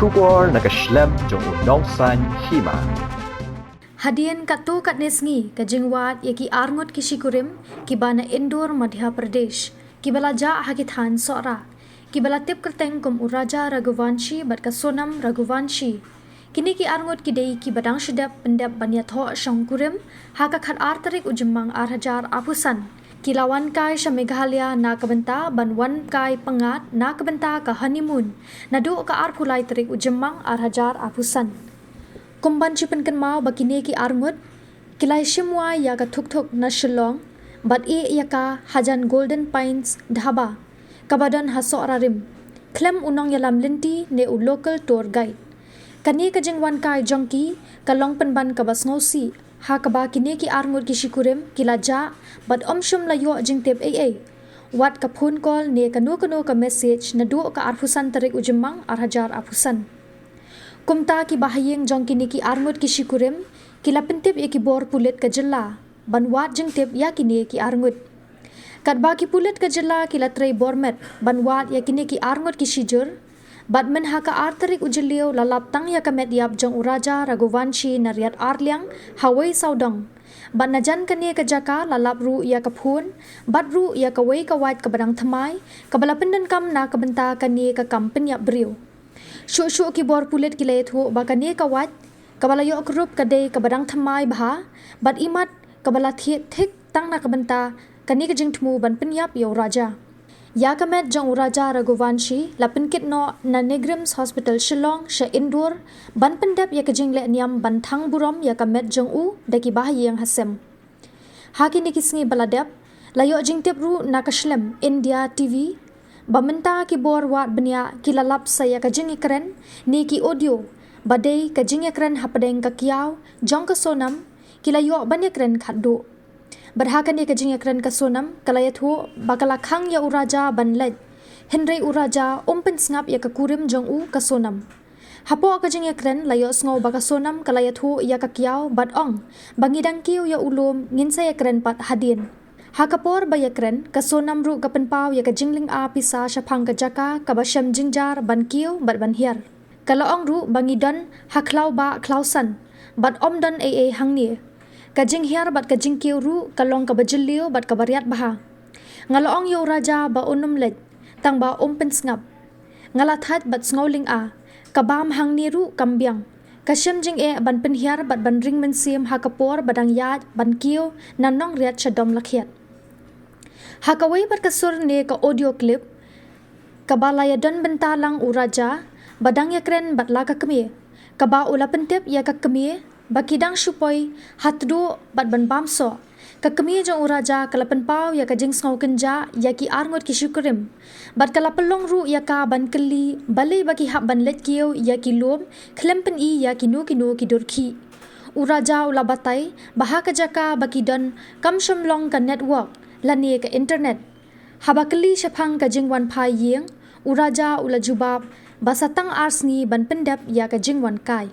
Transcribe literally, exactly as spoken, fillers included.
Khubor na ka shlem jong u Nongsaiñ Hima. Hadien katto katne sngi ka jingwad ïa ki arngut ki shikurim kiba na Indore, Madhya Pradesh, kiba la jah ha ki thaiñ Sohra, kiba la tip kyrteng kum u Raja Raghuvanshi bad ka Sonam Raghuvanshi. Kine ki arngut ki dei kiba dang shu dep pyndep ban ïathoh shongkurim ha ka khatar tarik u Jymmang ar hajar arphew san. Ki la wan kai sha Meghalaya na ka bynta ban wan kai pyngngad na ka bynta ka honeymoon naduh ka arphew lai tarik u Jymmang ar hajar arphew san. Kum ban shu pynkynmaw ba kine ki arngut ki la shim wai ïa ka thuk thuk na Shillong bad ïeh ïa ka hajan Golden Pines Dhaba kaba don ha Sohra rim, khlem u nongïalam lynti ne u local tour guide. Kane ka jingwan kai jong ki ka long pynban kaba sngewsih ha kaba kine ki arngut ki shikurim ki la jah bad ym shym la ïoh jingtip ei ei, wat ka phone call ne kano kano ka message naduh ka arphew san tarik u Jymmang ar hajar arphew san. Kumta ki bahaïing jong kine ki arngut ki shikurim ki la pyntip ïa ki bor pulit ka jylla ban wad jingtip ïa kine ki arngut. Katba ki pulit ka jylla ki la trei bor met ban wad ïa kine ki arngut ki shijur, bad mynha ka ar tarik u Jylliew la lap tang ïa ka met ïap jong u Raja Raghuvanshi na Riat Arliang ha Wei Sawdong. Bad na jan kane ka jaka la lap ruh ïa ka phone bad ruh ïa kawei ka wait kaba dang thymmai kaba la pyndonkam na ka bynta kane ka kam pynïap briew. Shuh shuh ki bor pulit ki la ïathuh ba kane ka wait kaba la ïoh krup ka dei kaba dang thymmai bha bad imat kaba la thied thik tang na ka bynta kane ka jingthmu ban pynïap ïa u Raja. Ïa ka met jong u Raja Raghuvanshi la pynkit noh na NEIGRIHMS Hospital Shillong sha Indore ban pyndep ïa ka jingleh niam ban thang burom ïa ka met jong u da ki bahaïing hasem. Ha kine ki sngi ba la dep, la ïoh jingtip ruh na ka shlem India T V ba mynta ki bor wad bniah ki la lap sa ïa ka jingïakren ne ki audio ba dei ka jingïakren hapdeng ka kiaw jong ka Sonam ki la ïoh ban ïakren khatduh. Bad ha kane ka jingïakren ka Sonam ka la ïathuh ba ka la khang ïa u Raja ban leit, hynrei u Raja um pynsngap ïa ka kurim jong u ka Sonam. Hapoh ka jingïakren la ïohsngew ba ka Sonam ka la ïathuh ïa ka kiaw bad ong ba ngi dang kiew ïa u lum, ngin sa ïakren pat hadien. Ha ka por ba ïakren, ka Sonam ruh ka pynpaw ïa ka jinglynga pisa shaphang ka jaka kaba shem jynjar ban kiew bad ban hiar. Ka la ong ruh ba ngi don ha khlaw bah khlaw san bad ym don ei ei hangne. Ka jinghiar bad ka jingkiew ruh ka long kaba jylliew bad kaba riat bha. Nga la ong ïa u Raja ba un ym leit, tang ba um pynsngap. Nga la thait bad sngewlynga, ka bam hangne ruh kam biang. Ka shem jingeh ban pynhiar bad ban ring mynsiem ha ka por ba dang ïaid ban kiew na Nongriat sha Dom Lakhiat. Ha kawei pat ka sur ne ka audio clip kaba la ïadon bynta lang u Raja ba dang ïakren bad la ka kmie, kaba u la pyntip ïa ka kmie ba ki dang shu poi ha tduh bad ban bam soh. Ka kmie jong u Raja ka la pynpaw ïa ka jingsngew kynjah ïa ki arngut ki shikurim bad ka la pynlong ruh ïa ka ban kylli balei ba ki hap ban leit kiew ïa ki lum khlem pyni ïa kino kino ki durkhih. U Raja u la batai ba ha ka jaka ba ki don kam shym long ka network lane ka internet. Haba kylli shaphang ka jingwan phai ïing, u Raja u la jubab ba sa tang ar sngi ban pyndep ïa ka jingwan kai.